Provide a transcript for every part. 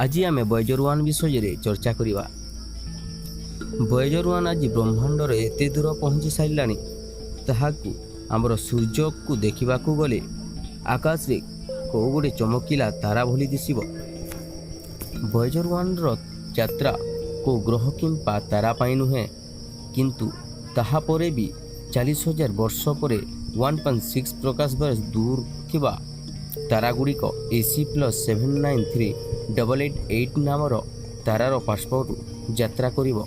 ଆଜି ଆମେ ଭଏଜର ୱାନ୍ ବିଷୟରେ ଚର୍ଚ୍ଚା କରିବା। ଭଏଜର ୱାନ୍ ଆଜି ବ୍ରହ୍ମାଣ୍ଡର ଏତେ ଦୂର ପହଞ୍ଚି ସାରିଲାଣି, ତାହାକୁ ଆମର ସୂର୍ଯ୍ୟକୁ ଦେଖିବାକୁ ଗଲେ ଆକାଶରେ କେଉଁ ଗୋଟେ ଚମକିଲା ତାରା ଭଳି ଦିଶିବ। ଭଏଜର ୱାନ୍ର ଯାତ୍ରା କେଉଁ ଗ୍ରହ କିମ୍ବା ତାରା ପାଇଁ ନୁହେଁ, କିନ୍ତୁ ତାହା ପରେ ବି 40,000 ବର୍ଷ ପରେ 1.6 ପ୍ରକାଶ ବର୍ଷ ଦୂର ଥିବା ତାରାଗୁଡ଼ିକ AC+793888 ନାମର ତାରାର ପାର୍ଶ୍ୱରୁ ଯାତ୍ରା କରିବ।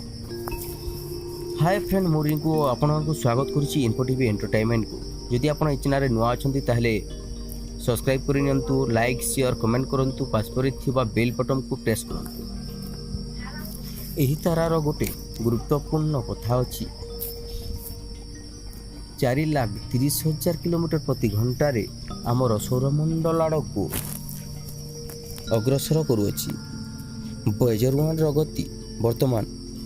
ହାଏ ଫ୍ରେଣ୍ଡ, ମୁଁ ରିଙ୍କୁ, ଆପଣଙ୍କୁ ସ୍ୱାଗତ କରୁଛି ଇନଫୋ ଟିଭି ଏଣ୍ଟରଟେନମେଣ୍ଟକୁ। ଯଦି ଆପଣ ଏହି ଚ୍ୟାନେଲରେ ନୂଆ ଅଛନ୍ତି, ତାହେଲେ ସବସ୍କ୍ରାଇବ୍ କରିନିଅନ୍ତୁ, ଲାଇକ୍, ସେୟାର, କମେଣ୍ଟ କରନ୍ତୁ, ପାର୍ଶ୍ୱରେ ଥିବା ବେଲ୍ ବଟନ୍କୁ ପ୍ରେସ୍ କରନ୍ତୁ। ଏହି ତାରାର ଗୋଟେ ଗୁରୁତ୍ୱପୂର୍ଣ୍ଣ କଥା ଅଛି। 4,30,000 କିଲୋମିଟର ପ୍ରତି ଘଣ୍ଟାରେ ଆମର ସୌରମଣ୍ଡଳ ଆଡ଼କୁ ଅଗ୍ରସର କରୁଅଛି। ଭଏଜର ୱାନ୍ର ଗତି ବର୍ତ୍ତମାନ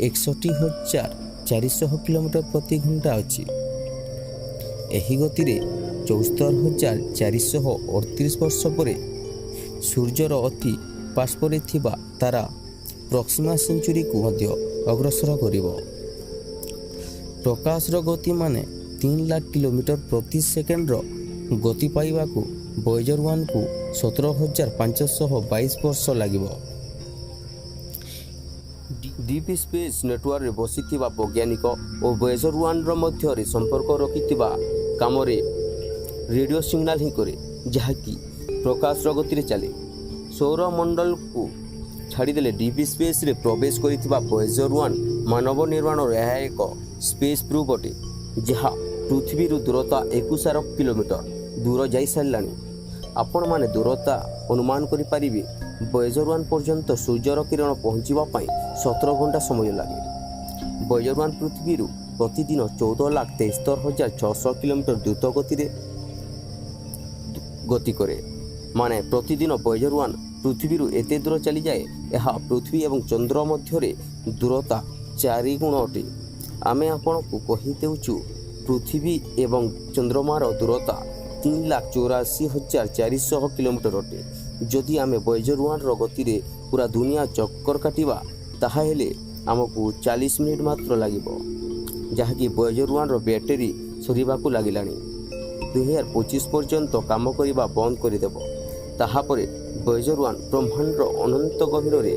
61,400 କିଲୋମିଟର ପ୍ରତି ଘଣ୍ଟା ଅଛି। ଏହି ଗତିରେ 74,438 ବର୍ଷ ପରେ ସୂର୍ଯ୍ୟର ଅତି ପାର୍ଶ୍ୱରେ ଥିବା ତାରା ପ୍ରକ୍ସିମା ସେଣ୍ଟାଉରୀକୁ ମଧ୍ୟ ଅଗ୍ରସର କରିବ। ପ୍ରକାଶର ଗତି ମାନେ 3 ଲାଖ କିଲୋମିଟର ପ୍ରତି ସେକେଣ୍ଡର ଗତି ପାଇବାକୁ ଭଏଜର ୱାନ୍କୁ 17,522 ବର୍ଷ ଲାଗିବ। ଡିପ୍ ସ୍ପେସ୍ ନେଟୱାର୍କରେ ବସିଥିବା ବୈଜ୍ଞାନିକ ଓ ଭଏଜର ୱାନ୍ର ମଧ୍ୟରେ ସମ୍ପର୍କ ରଖିଥିବା କାମରେ ରେଡ଼ିଓ ସିଗ୍ନାଲ ହିଁ କରେ, ଯାହାକି ପ୍ରକାଶର ଗତିରେ ଚାଲେ। ସୌରମଣ୍ଡଳକୁ ଛାଡ଼ିଦେଲେ ଡିପ୍ ସ୍ପେସ୍ରେ ପ୍ରବେଶ କରିଥିବା ଭଏଜର ୱାନ୍ ମାନବ ନିର୍ମାଣର ଏହା ଏକ ସ୍ପେସ୍ ପ୍ରୋବ୍ ଅଟେ, ଯାହା ପୃଥିବୀରୁ ଦୂରତା 21 ଅରବ କିଲୋମିଟର ଦୂର ଯାଇସାରିଲାଣି। ଆପଣମାନେ ଦୂରତା ଅନୁମାନ କରିପାରିବେ। ଭଏଜର ୱାନ୍ ପର୍ଯ୍ୟନ୍ତ ସୂର୍ଯ୍ୟର କିରଣ ପହଞ୍ଚିବା ପାଇଁ 17 ଘଣ୍ଟା ସମୟ ଲାଗେ। ଭଏଜର ୱାନ୍ ପୃଥିବୀରୁ ପ୍ରତିଦିନ 14,73,600 କିଲୋମିଟର ଦ୍ରୁତ ଗତିରେ ଗତି କରେ। ମାନେ ପ୍ରତିଦିନ ଭଏଜର ୱାନ୍ ପୃଥିବୀରୁ ଏତେ ଦୂର ଚାଲିଯାଏ, ଏହା ପୃଥିବୀ ଏବଂ ଚନ୍ଦ୍ର ମଧ୍ୟରେ ଦୂରତା ଚାରି ଗୁଣ ଅଟେ। ଆମେ ଆପଣଙ୍କୁ କହିଦେଉଛୁ, ପୃଥିବୀ ଏବଂ ଚନ୍ଦ୍ରମାର ଦୂରତା 3,84,400 କିଲୋମିଟର ଅଟେ। ଯଦି ଆମେ ଭଏଜର ୱାନ୍ର ଗତିରେ ପୁରା ଦୁନିଆ ଚକ୍କର କାଟିବା, ତାହାହେଲେ ଆମକୁ 40 ମିନିଟ୍ ମାତ୍ର ଲାଗିବ, ଯାହାକି ଭଏଜର ୱାନ୍ର ବ୍ୟାଟେରୀ ସରିବାକୁ ଲାଗିଲାଣି। 2025 ପର୍ଯ୍ୟନ୍ତ କାମ କରିବା ବନ୍ଦ କରିଦେବ। ତାହାପରେ ଭଏଜର ୱାନ୍ ବ୍ରହ୍ମାଣ୍ଡର ଅନନ୍ତ ଗଭୀରରେ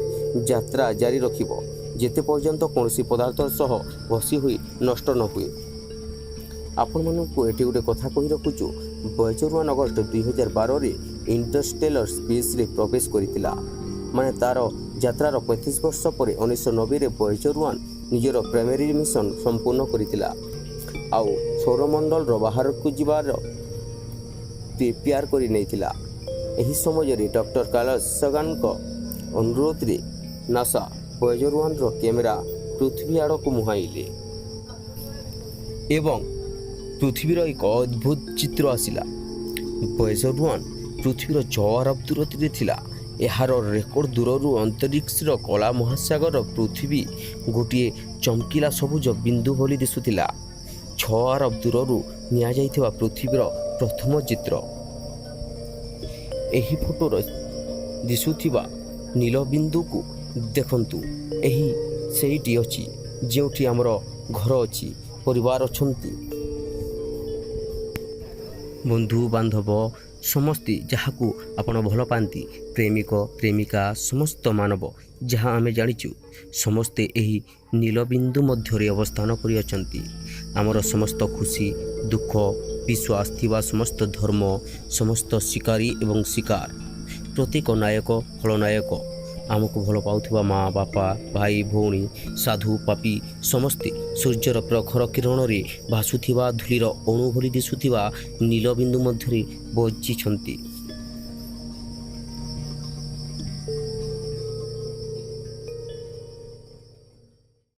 ଯାତ୍ରା ଜାରି ରଖିବ, ଯେତେ ପର୍ଯ୍ୟନ୍ତ କୌଣସି ପଦାର୍ଥ ସହ ଘଷି ହୋଇ ନଷ୍ଟ ନ ହୁଏ। ଆପଣମାନଙ୍କୁ ଏଠି ଗୋଟେ କଥା କହି ରଖୁଛୁ, ଭଏଜର ୱାନ୍ ଅଗଷ୍ଟ 2012ରେ ଇଣ୍ଟରଷ୍ଟେଲର ସ୍ପେସ୍ରେ ପ୍ରବେଶ କରିଥିଲା। ମାନେ ତା'ର ଯାତ୍ରାର 35 ବର୍ଷ ପରେ 1990ରେ ଭଏଜର ୱାନ୍ ନିଜର ପ୍ରାଇମେରୀ ମିଶନ ସମ୍ପୂର୍ଣ୍ଣ କରିଥିଲା ଆଉ ସୌରମଣ୍ଡଳର ବାହାରକୁ ଯିବାର ପ୍ରିପେୟାର କରି ନେଇଥିଲା। ଏହି ସମୟରେ ଡକ୍ଟର କାର୍ଲ ସଗାନଙ୍କ ଅନୁରୋଧରେ ନାସା ଭଏଜର ୱାନ୍ର କ୍ୟାମେରା ପୃଥିବୀ ଆଡ଼କୁ ମୁହାଁଇଲେ ଏବଂ ପୃଥିବୀର ଏକ ଅଦ୍ଭୁତ ଚିତ୍ର ଆସିଲା। ଭଏଜର ୱାନ୍ ପୃଥିବୀର 6 ଅରବ ଦୂରତାରେ ଥିଲା। ଏହାର ରେକର୍ଡ ଦୂରରୁ ଅନ୍ତରିକ୍ଷର କଳା ମହାସାଗର ପୃଥିବୀ ଗୋଟିଏ ଚମକିଲା ସବୁଜ ବିନ୍ଦୁ ଭଳି ଦିଶୁଥିଲା। 6 ଅରବ ଦୂରରୁ ନିଆଯାଇଥିବା ପୃଥିବୀର ପ୍ରଥମ ଚିତ୍ର। ଏହି ଫଟୋର ଦିଶୁଥିବା ନୀଳ ବିନ୍ଦୁକୁ ଦେଖନ୍ତୁ। ଏହି ସେଇଠି ଅଛି ଯେଉଁଠି ଆମର ଘର ଅଛି, ପରିବାର ଅଛନ୍ତି, ବନ୍ଧୁ ବାନ୍ଧବ ସମସ୍ତେ, ଯାହାକୁ ଆପଣ ଭଲ ପାଆନ୍ତି, ପ୍ରେମିକ ପ୍ରେମିକା, ସମସ୍ତ ମାନବ ଯାହା ଆମେ ଜାଣିଛୁ, ସମସ୍ତେ ଏହି ନୀଳବିନ୍ଦୁ ମଧ୍ୟରେ ଅବସ୍ଥାନ କରିଅଛନ୍ତି। ଆମର ସମସ୍ତ ଖୁସି, ଦୁଃଖ, ବିଶ୍ୱାସ ଥିବା ସମସ୍ତ ଧର୍ମ, ସମସ୍ତ ଶିକାରୀ ଏବଂ ଶିକାର, ପ୍ରତ୍ୟେକ ନାୟକ, ଖଳନାୟକ, ଆମକୁ ଭଲ ପାଉଥିବା ମା, ବାପା, ଭାଇ, ଭଉଣୀ, ସାଧୁ, ପାପୀ, ସମସ୍ତେ ସୂର୍ଯ୍ୟର ପ୍ରଖର କିରଣରେ ଭାସୁଥିବା ଧୂଳିର ଅଣୁ ଭଳି ଦିଶୁଥିବା ନୀଳବିନ୍ଦୁ ମଧ୍ୟରେ ବଞ୍ଚିଛନ୍ତି।